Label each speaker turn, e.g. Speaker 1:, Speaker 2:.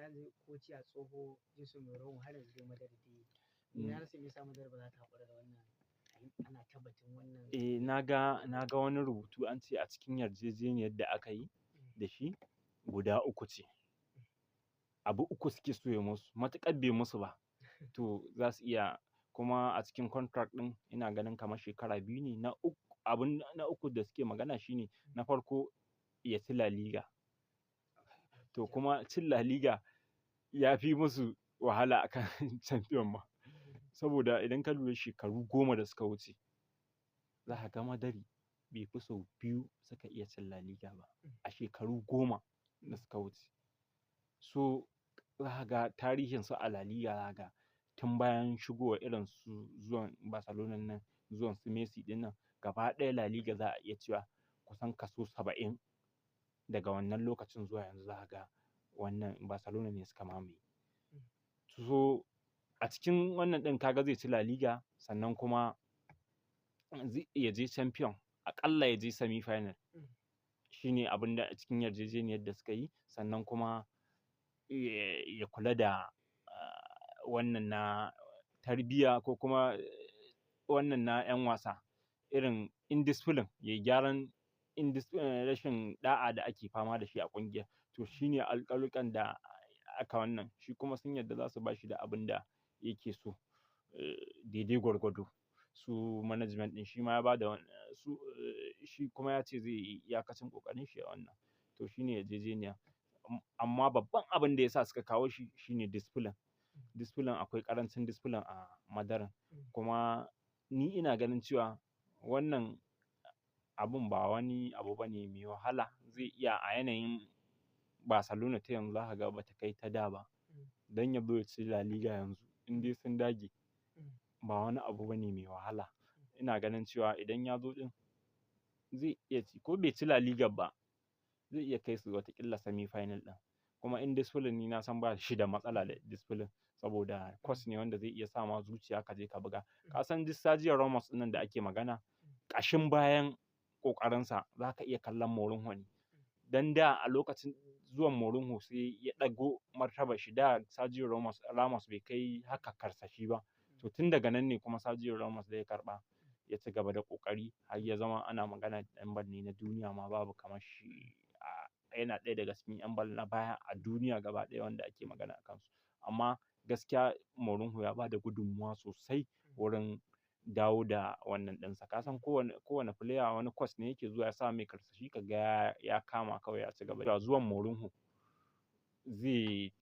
Speaker 1: Yanzu koci a tsoho Jose Mourinho, har yanzu dai Madrid dai. Ni na rasa me yasa Madrid ba za ta haƙura da wannan, ana tabbatin wannan.
Speaker 2: Eh, na ga wani rubutu, an ce a cikin yarjejeniyar da aka yi da shi guda uku ce. Abu uku suke so ya musu, matuƙar bai musu ba to za su iya. Kuma a cikin contract ɗin, ina ganin kamar shekara 2 ne. Na uku, abun na uku da suke magana shine, na farko, ya ci La Liga. To kuma cin La Liga ya fi musu wahala akan champion ma, saboda idan ka lura, shekaru 10 da suka wuce, za ka ga Madrid bai fi sau 2 suka iya cin La Liga ba a shekaru 10 da suka wuce. So za ka ga tarihinsu a La Liga, za ka ga tun bayan shigowar irin su zuwan Barcelona nan, zuwan su Messi ɗin nan, gaba ɗaya La Liga za a iya cewa kusan kaso 70 daga wannan lokacin zuwa yanzu, za ka ga wannan Barcelona ne suka mamaye. So a cikin wannan ɗin, ka ga zai ci La Liga, sannan kuma zai ya je champion, aƙalla ya je semi final, shine abin da a cikin yarjejeniyar da suka yi. Sannan kuma ya kula da wannan na tarbiyya ko kuma wannan na ƴan wasa, irin indiscipline, yayi gyaran rashin ɗa'a da ake fama da shi a ƙungiyar. To shine alƙalukan da aka wannan. Shi kuma sun yarda za su bashi da abin da yake so daidai gwargwado, su management ɗin. Shi ma ya bada su, shi kuma ya ce zai yi iyakacin ƙoƙarin shi a wannan. To shine yarjejeniya. Amma babban abin da yasa suka kawo shi shine discipline. Discipline, akwai ƙarancin discipline a Madaran. Kuma ni ina ganin cewa wannan abun ba wani abu bane mai wahala, zai iya. A yanayin Barcelona ta yanzu, zaka ga bata kai ta da ba. Dan ya zo ya ci La Liga yanzu, in dai sun dage, ba wani abu bane mai wahala. Ina ganin cewa idan ya zo ɗin, zai iya ci. Ko bai ci La Liga ba, zai iya kai su wataƙila semi final ɗin. Kuma in discipline, ni na san ba shi da matsala da discipline, saboda coach ne wanda zai iya sa ma zuciya ka je ka buga. Ka san duk Sergio Ramos ɗin nan da ake magana, ƙashin bayan ƙoƙarinsa za ka iya kallon Mourinho ne. Dan da a lokacin zuwan Mourinho sai ya ɗago martabar shi. Da Sergio Ramos bai kai haka karsashi ba. To tun daga nan ne kuma Sergio Ramos da ya karɓa, ya ci gaba da ƙoƙari har ya zama ana magana ɗan bal ne na duniya ma, babu kamar shi. Yana ɗaya daga cikin ƴan bal na baya a duniya gaba ɗaya wanda ake magana a kansu. Amma gaskiya Mourinho ya bada gudunmuwa sosai wurin dawo da wannan ɗinsa. Ka san kowane player, wani coach ne yake zuwa ya sa mai karsashi, ka ga ya kama kawai ya ci gaba. Zuwan Mourinho zai